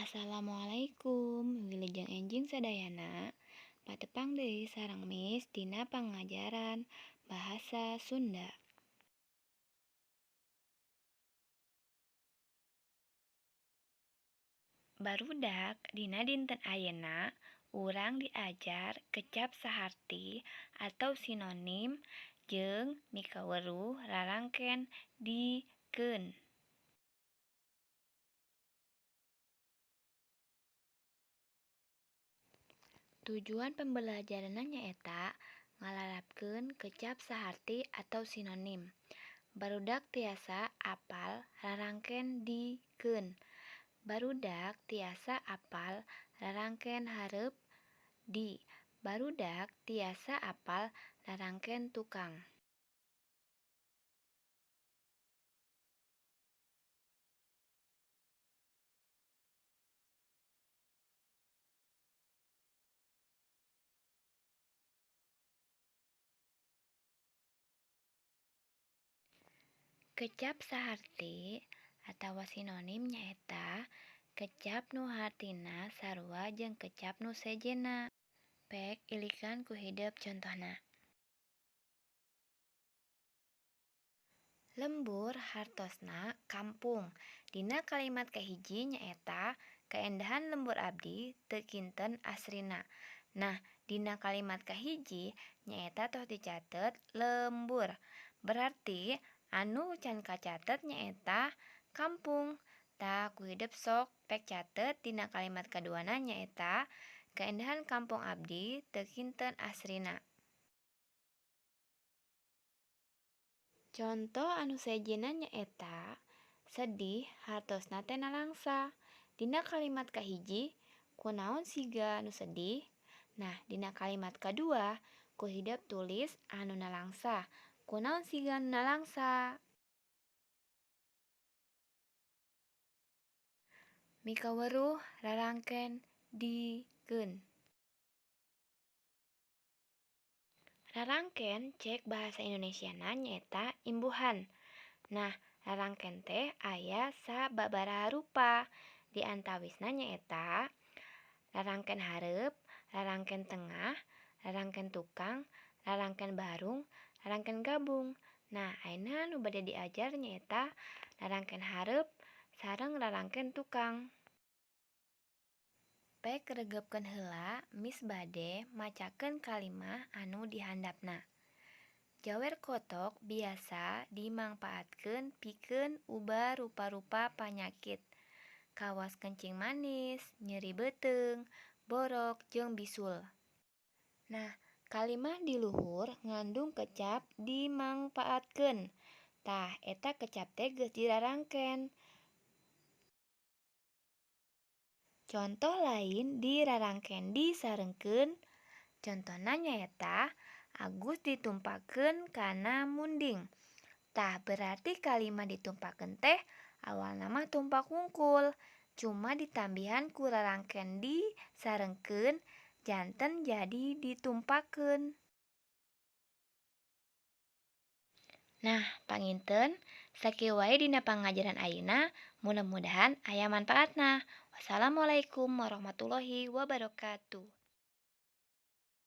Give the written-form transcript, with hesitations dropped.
Assalamualaikum, wilujeng enjing sadayana. Patepang deui sareng Miss dina pangajaran Bahasa Sunda. Barudak, dina dinten ayeuna urang diajar kecap saharti atau sinonim jeung mikaweruh rarangken di-keun. Tujuan pembelajaranna nyaeta ngalarapkeun kecap saharti atau sinonim. Barudak tiasa apal rarangken di-keun. Barudak tiasa apal rarangken hareup di. Barudak tiasa apal rarangken tukang. Kecap saharti atawa sinonim nyaeta kecap nu hartina sarua jeung kecap nu sejenna. Pek ilikan ku hidep contohna. Lembur hartosna kampung. Dina kalimat kahiji nyaeta kaendahan lembur abdi teu kinten asrina. Nah, dina kalimat kahiji nyaeta tos dicatet lembur. Berarti anu can kacatet nyaeta kampung. Tah, ku hidep sok pek catet dina kalimat kaduana nyaeta kaendahan kampung abdi teu kinten asrina. Conto anu sejenna nyaeta sedih hartosna teh nalangsa. Dina kalimat kahiji kunaon siga nu sedih? Nah, dina kalimat kadua ku hidep tulis anu nalangsa. Kunaon siga nu nalangsa? Mikaweruh rarangken di-keun. Rarangken cek bahasa Indonesiana nyaeta imbuhan. Nah, rarangken teh aya sababaraha rupa. Di antawisna nyaeta rarangken hareup, rarangken tengah, rarangken tukang, rarangken barung, rarangken gabung. Nah, ayeuna nu bade diajar nyaeta rarangken hareup sareng rarangken tukang. Pek regepkeun heula Miss bade macakeun kalimah anu di handapna. Jawer kotok biasa dimangpaatkeun pikeun ubar rupa-rupa panyakit. Kawas kencing manis, nyeri beuteung, borok jeung bisul. Nah, kalimah di luhur ngandung kecap dimangpaatkeun. Tah, eta kecap teh geus dirarangken. Contoh lain dirarangken disarengkeun. Contona nyaeta Agus ditumpakeun kana munding. Tah, berarti kalimah ditumpakeun teh awalna mah tumpak wungkul, cuma ditambihan ku rarangken disarengkeun janten jadi ditumpakeun. Nah, panginten sakieu wae dina pangajaran ayeuna, mudah-mudahan aya manfaatna. Wassalamualaikum warahmatullahi wabarakatuh.